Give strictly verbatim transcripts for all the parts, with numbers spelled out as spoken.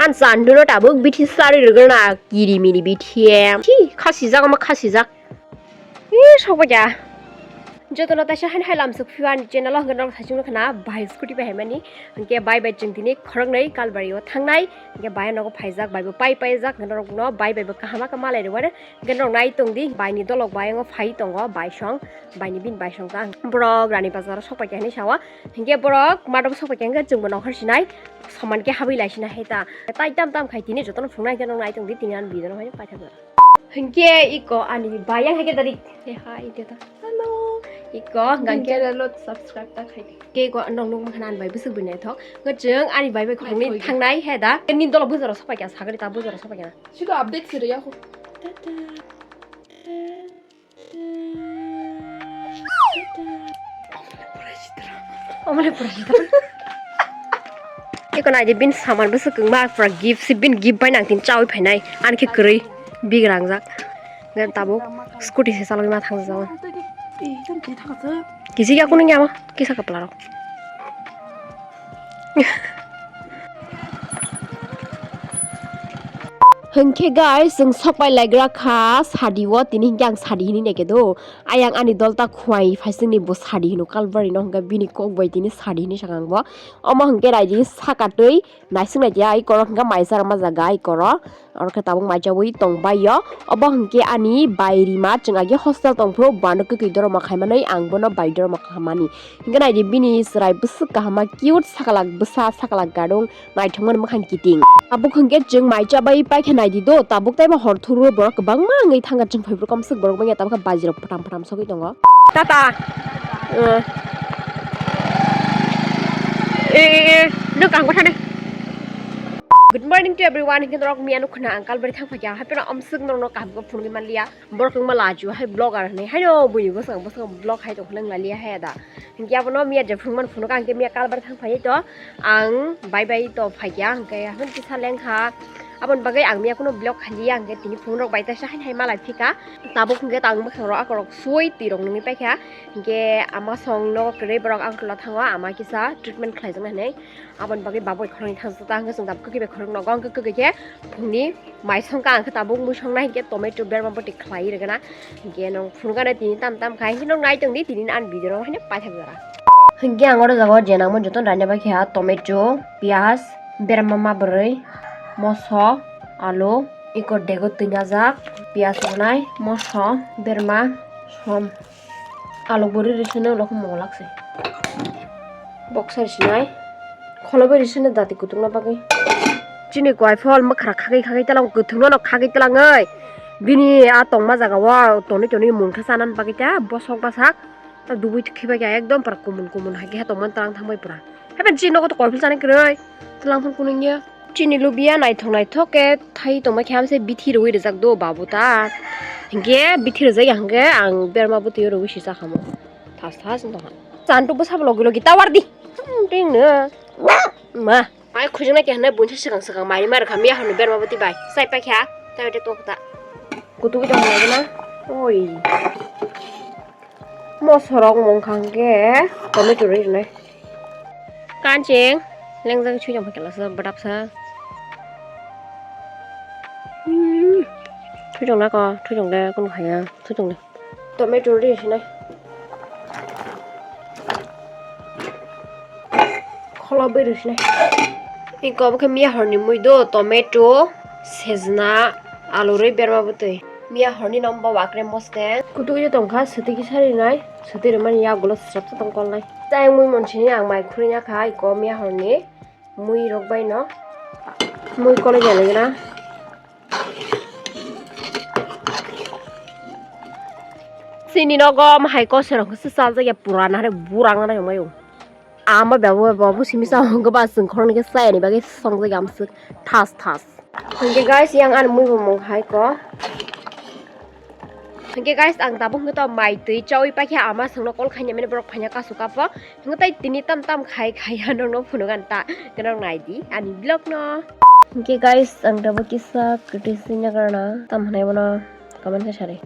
Chanduno tabuk bithi sari rwgwna kiri miri bithi. Chi khasijak ama khasijak. Ih, sokbaja. Jotono taisa hani hai lamsok phiyo ani channel o hwnkhe norok thaichung nukha na bahai scooty bai haimani. Hwnkhe bai bai chwng tini khoroknwi Kalbari o thangnai. Hwnkhe bai nogo phaijak, bai bo pai paijak, hwnkhe norokno bai bai bo kaham khe malai rwmani. Hwnkhe norok nai tongdi, bai ni dolok bai ongo phai tongo, bai song, bai ni bini bai song ta. Borok Rani Bazar o sokpai khe hinwi sao. Hwnkhe borok mato sokpai khe hwnkhe chwngbo nokhor sinai. Soman khe habwi lai sinai hai ta. Tai tam tam khai tini jotono phunuknai hwnkhe norok nai tongdi, tini ani video no hai paithakjak. Hwnkhe iko ani bayang hai khe tadi. He hai ite ta. Hello. Iko hwnkhe channel o subscribe ta khai di. Ke ko nong nong khana ani bai bwswk bini thok. Ngo chwng ani bai bai khoroknwi thangnai he da. Ni dolo bujaro sapai kya sagri ta bujaro sapai kya. Sido update siri ya ko. Omole pura sita. Eko nai de bin saman bwswk kwma pura gift si bin gift bai nang tin chawi phainai. Ani khe kwrwi big rangjak. Ngan tabuk scooty se chalwi ma thang jao. Kisi ya kuning ya ma kisa kapla rok. Hwnkhe guys, chwng sokpai laigra kha sadi o, tini hwnkhe ang sadi hinwi naikhe do. Ayang ani dol ta khuai phaisingni bo sadi hino Kalbari no, hwnkhe bini kok bai tini sadi hinwi sakha ang bo. Omo hwnkhe raidi saka twi naising nai dia, ai korok hwnkhe maisa rwma jaga ai korok. Oro khe tabuk maichawi tong bai o. Obo hwnkhe ani bai rima, chwng agi hostel tong phuru bo ano kwkwi doroma khai manwi ang bono bai doroma kha mani. Hwnkhe naidi bini chwrai bwswk kaham ma cute sakalak bwsa sakalak gadung naithokmani mwkhang kiting. Tabuk hwnkhe chwng mai chabai paikha naidi do, tabuk taibo hor thuru borok kwbangma wngwi thangkha chwng phaibrwk kamswk borok bangya tabukha bajirok phatam phatam sogwi tongo. Tata. Eh. Eh, eh, eh, nwng kang thani. Good morning to everyone. Hwnkhe norok miya nukhuna ang Kalbari thang phaikha. Hapheno amswk norokno kaham khe phunugwi manliya. Borok wngma laju hai vlogger hinwi haino buini bwskango bwskango vlog hai tongkha nang laliya hai da. Hinkhe abono miya je phunukmani phunukha, hinkhe miya Kalbari thang phaiwi to ang bai bai to phaikha, hinkhe hapheno kisa lengkha. Aboni bagwi ang miya kheno vlog khaliya, hinkhe tini phungrok bai taisa haini hai malai phika. Tabuk hinkhe tang bwkhangrok akorok sui twirok nungwi paikha. Hinkhe ama song nogo kwrwi borok Agartala thango, ama kisa treatment khlaijaknai hinwi. Aboni bagwi baboi khoroknwi thangsa ta, hwnkhe chwng tabuk kwkwi bai khorokno nogo, hwnkhe kwkwi khe phungni mai songkha, ang khe tabuk mui songnai hinkhe tomato berma bwtwi khlaiwi rwgwna. Hinkhe nwng phunukgana tini tam tam khai, hinkhe nwng nai tongdi tini ani video no haino paithak jora. Hinkhe ang oro jaga o je nangmani jotono raina bai kha tomato, piyaj, berma ma bwrwi, moso, alu, iko dego twi najak, piyaj rwnai, moso, berma, som. Alok bo riri sene ulo khe mungulak se. Boksa risi nai. Kholo bai risi nai dati kutung na bagwi. Chini kwai phol mwkhra khagwi khagwi talang kutung no khagwi talang oi. Bini a tongma jaga o tonwi tonwi mungkha chanani bagwi ta bosok basak. Ta dubui khibai kha ekdom pura kumun kumun hai khe tongmani talang thangbai pura. Haiban chini nogo to kwai phol chani kwrwi. Talang phang kunung ya. Chini lubia naithok naithok khe thai tongma khe hamse bithi rwi rijak do babu ta. Hinkhe bithi rijak ya hinkhe ang berma bwtwi rwi si chakha mo. Thas thas wng tongkha. Chantu bwsabo logi logi tower di. Hmm, ding no. Ma. Mai khujung nai khe hinai bunsi swkang swkang mai ma rwkha miya hwnwi berma bwtwi bai. Chai paikha. Chai bai tok ta. Kutugi tong nai na. Oi. Mosorok mungkha hwnkhe tomato rwi rwnai. Kanching lengjak swijang phaikhe lasa bwdapsa. Hmm. Swijang nako, swijang de kunu khaya, swijang de. Tomato rwi rwnai. Kholo bai rwsinai. Iko obo khe miya horni mui do, tomato, sejna, alu rwi berma bwtwi. Miya horni no bo wakre mosteng. Kutuk je tongkha, swtwi kisa rinai. Swtwi rwmani yagulo swrapsa tong kolnai. Tei mui monsini ang mai khurui ya kha, iko miya horni mui rok bai no. Mui koloi ya lagina. Chini nogo mahai kosoi rok se chaljak ya pura nare burang nare mayo. Ama babu babu simi sa hwnga ba chwng khoroknwi khe chayani bagwi songjak ya amswk thas thas. Hwnkhe guys, yang ani mui bo mung hai ko. Hwnkhe guys, ang tabuk hwnkhe to mai twi chawi paikha ama chwngno call khaina mani borok phaina kasu kapo. Hwnkhe tai tini tam tam khai khai ya nokno phunukgani ta. Hwnkhe nok naidi ani vlog no. Hwnkhe guys, ang tabuk kisa kwtwi swina karana tam hwnai bono comment khe sari.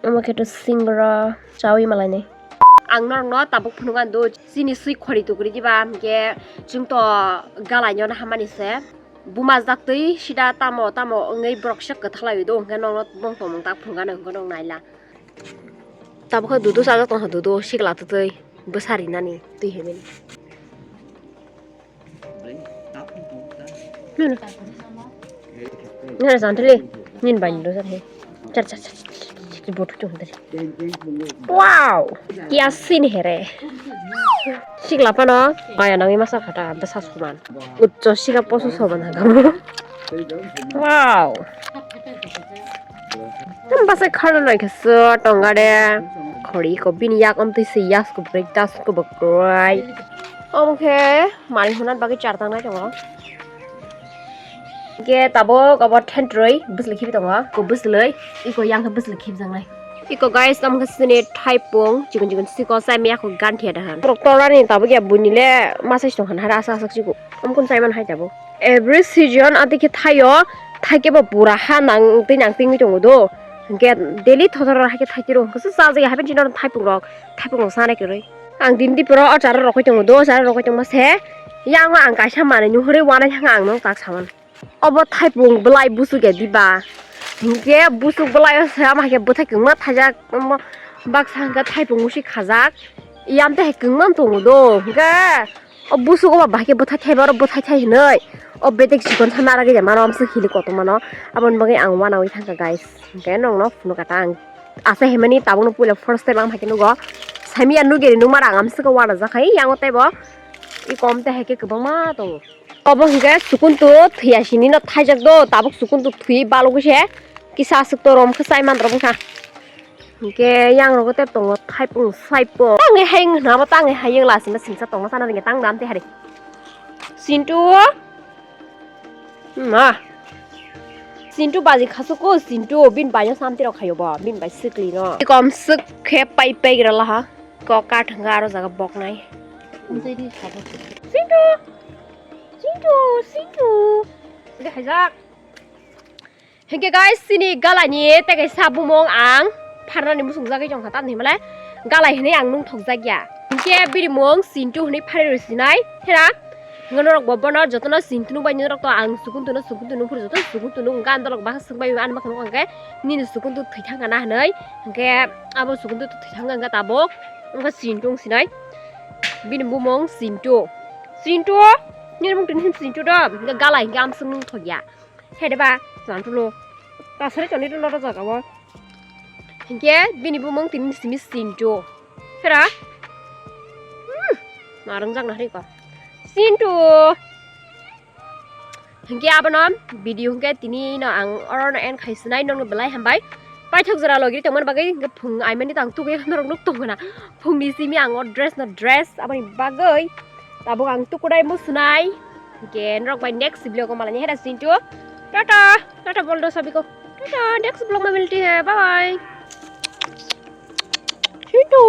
Omo khe to singra chawi malainai. Ang norokno tabuk phunukgani do chini swi khori tuguri diba hwnkhe chwng to galaino hamani se. Buma jak twi sida tamo tamo wngwi borok se kwthalai do, hwnkhe nono bongtongmung tak phunukgano hwnkhe nwng naila. Tabukhe dudu chajak tongkha, dudu sikla twtwi bwsa rinani twi himani. Nana santri nini bai ndo sari. Char char char char char botu chung dari. Wow, kia sin here. Sikla pano kaya nangwi masa khata anta sas kuman. Uccho sika poso soba nang kamu. Wow. Tam basa khalo lai khe so tonga de. Khori ko bini yak om twi se yas ko break das ko bokrai. Om khe mari hunan bagwi char tangnai tongo. Ge tabok abo thentroi bwsli khibi tongo. Ko bwsli iko yang khe bwsli khibjaknai. Iko guys, tamo khe sini thaipung chikon chikon siko chai miya ko gan thia dahan. Borok torani tabok ya buini le masa song han hara asa sak chiko. Om kun chai man hai tabok. Every season ati khe thaio, thaike bo pura ha nang twi nang tingwi tongo do. Hwnkhe daily thothor hai khe thaitiro hwnkhe se chajak ya hapen chino thaipung rok, thaipung rok sana kwrwi. Ang din di poro o chara rok tongo do, o chara rok tongma se. Yang ang kaisa manwi nuhuri wanai thang ang no tak saman. Obo thaipung bwlai busuk ya diba? Hwnkhe busuk bwlai o se ama hai khe bwthai kwngma thaijak, omo baksa hwnkhe thaipung musi khajak. Yam tei hai kwngma tongo do. Hwnkhe o busuk obo bahai khe bwthai thaiba oro bwthai thai hinwi. O bedek chikon sa nara gede mano amsa hili kotor mano. Aboni bagwi ang wanawi thangkha guys. Hwnkhe nongno phunukha ta ang. Asa himani tabukno puila first time ang hai khe nugo. Saimia nugeri nukmara ang amsa khe wanajakha. Yango teibo i kom tei hai khe kwbangma tongo. Obo hwnkhe sukuntu thwiya sinino thaijak do, tabuk sukuntu thwi balugwi se kisa aswk torom khe chai man rok wngkha. Hwnkhe yang rogo tei tongo thaipung saipung. Tangwi hayung hwnba tangwi hayung la sima singsa tongma sana ringya tang dam tei hari. Sintu. Ma. Sintu baji khasuku Sintu bin baino samti rok khayo bo bin bai sikli no. Kom suk khe pai pai gira laha. Ko kathwngkha aro jaga boknai. Sintu. Sintu, Sintu. Hwnkhe guys, chini galani tei kaisa bumung ang pharnani muchungjagwi tongkha, tamni hwnmale galai hwnwi ang nungthokjakya. Hwnkhe bini mung Sintu hwnwi pharwi rw sinai, hera? Hwnkhe norok bo bono jotono Sintu nukbai norok to ang Sukuntu no, Sukuntu nungphuru joto Sukuntu nung hwnkhe ang dolok baksa swkbai ani baksa nukha hwnkhe nini Sukuntu thwi thangkha na hwnwi, hwnkhe abo Sukuntu thwi thangkha hwnkhe tabuk wngkha Sintu wng sinai. Bini bumung Sintu. Sintu? Nini mung tini Sintu do? Hwnkhe galai hwnkhe amswk nungthokya. Hede ba, chantulu. Tasari chani rwna rw jaga o. Hwnkhe bini bumung tini simi Sintu. Hera? Hmm. Narwng jak na hari ko. Sintu. Hwnkhe abono video hwnkhe tini no ang oro no end khai sinai, nokno belai hambai. Paithak jora logi tongmani bagwi hwnkhe phung aimani tang tugwi norok nuk tongmana. Phungni simi ang o dress no dress aboni bagwi tabuk ang tukudai musunai. Hwnkhe norok bai next vlog o malani hera Sintu. Tata, tata bol do sabiko. Tata, next vlog ma milte hai. Bye bye. Sintu.